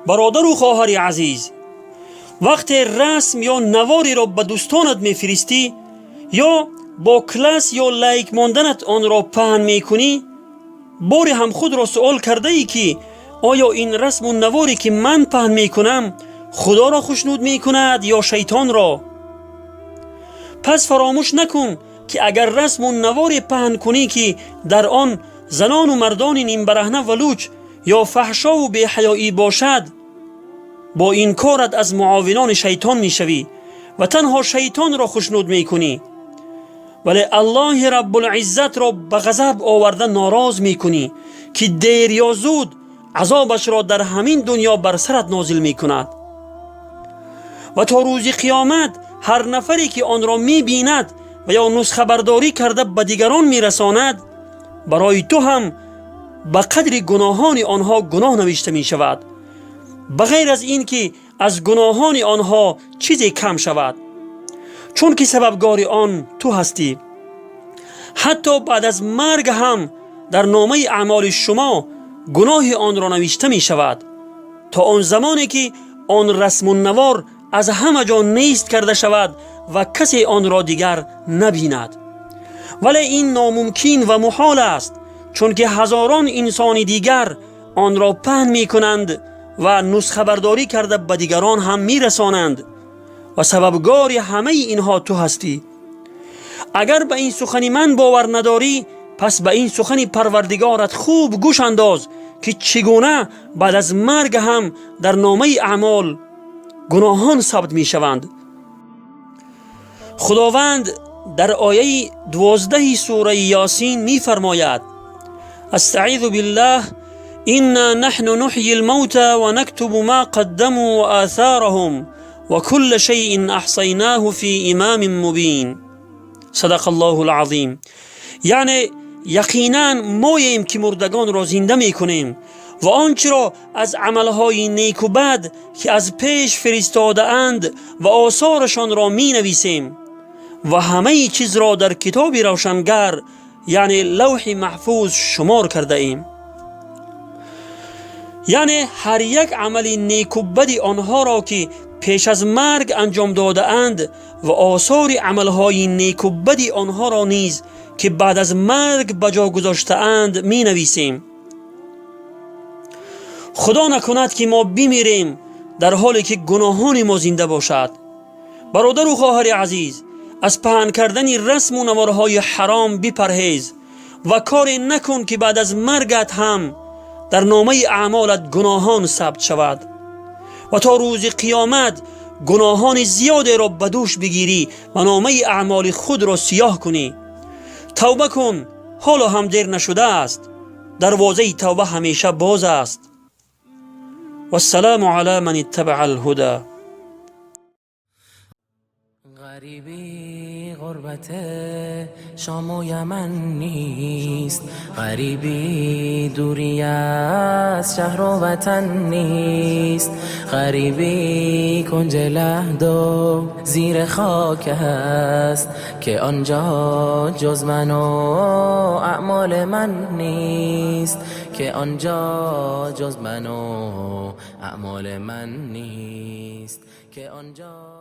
Бародару хоҳари азиз, вақте расм ё навориро ба дӯстонат мефиристӣ ё бо класс ё лайк монданат онро паҳн мекунӣ, боре ҳам худро суол кардаӣ, ки оё ин расму наворе, ки ман паҳн мекунам, Худоро хушнуд мекунад ё шайтонро? Пас фаромӯш накун, ки агар расму наворе паҳн кунӣ, ки дар он занону мардони нимбараҳна ва луч ё фаҳшову беҳаёӣ бошад, бо ин корат аз муовинони шайтон мешавӣ ва танҳо шайтонро хушнуд мекунӣ, вале Аллоҳи Раббулиззатро ба ғазаб оварда нороз мекунӣ, ки дер ё зуд азобашро дар ҳамин дунё бар сарат нозил мекунад ва то рӯзи қиёмат ҳар нафаре, ки онро мебинад ва ё нусхабардорӣ карда ба дигарон мерасонад, барои ту ҳам ба қадри гуноҳони онҳо гуноҳ навишта мешавад, ба ғайр аз ин ки аз гуноҳони онҳо чизе кам шавад, чунки сабабгори он ту ҳастӣ. Ҳатто баъд аз марг ҳам дар номаи аъмоли шумо гуноҳи онро навишта мешавад, то он замоне ки он расму навор аз ҳама ҷо нест карда шавад ва касе онро дигар набинад. Вале ин номумкин ва муҳол аст, чунки ҳазорон инсони дигар онро паҳн мекунанд ва нусхабардорӣ карда ба дигарон ҳам мерасонанд ва сабабгори ҳамаи инҳо ту ҳастӣ. Агар ба ин сухани ман бовар надорӣ, пас ба ин сухани Парвардигорат хуб гӯш андоз, ки чӣ гуна баъд аз марг ҳам дар номаи аъмол гуноҳон сабт мешаванд. Худованд дар ояи 12-и сураи Ёсин мефармояд: أستعيذ بالله، إنا نحن نحيي الموتى ونكتب ما قدموا وآثارهم وكل شيء أحصيناه في إمام مبين. صدق الله العظيم. Яъне яқинан моем, ки мурдагонро зинда мекунем ва он чиро аз амалҳои неку бад, ки аз пеш фиристодаанд, ва осорашонро менависем ва ҳамаи чизро дар китоби равшангар, яъне Лавҳи Маҳфуз, шумор кардаем. Яъне ҳар як амали неку бади онҳоро, ки пеш аз марг анҷом додаанд, ва осори амалҳои неку бади онҳоро низ, ки баъд аз марг ба ҷо гузоштаанд, менависем. Худо накунад, ки мо бимирем дар ҳоле ки гуноҳони мо зинда бошад. Бародару хоҳари азиз, аз паҳн кардани расму наворҳои ҳаром бипарҳез ва коре накун, ки баъд аз маргат ҳам дар номаи аъмолат гуноҳон сабт шавад ва то рӯзи қиёмат гуноҳони зиёдеро ба дӯш бигирӣ ва номаи аъмоли худро сиёҳ кунӣ. Тавба кун, ҳоло ҳам дер нашудааст. Дарвозаи тавба ҳамеша боз аст. والسلام على من اتبع الهدى. غریبی غربت شام و یمن نیست، غریبی دوری از شهر و وطن نیست، غریبی کنج لحد و زیر خاک است که آنجا جز من و اعمال من نیست، که آنجا جز من و اعمال من نیست، که آنجا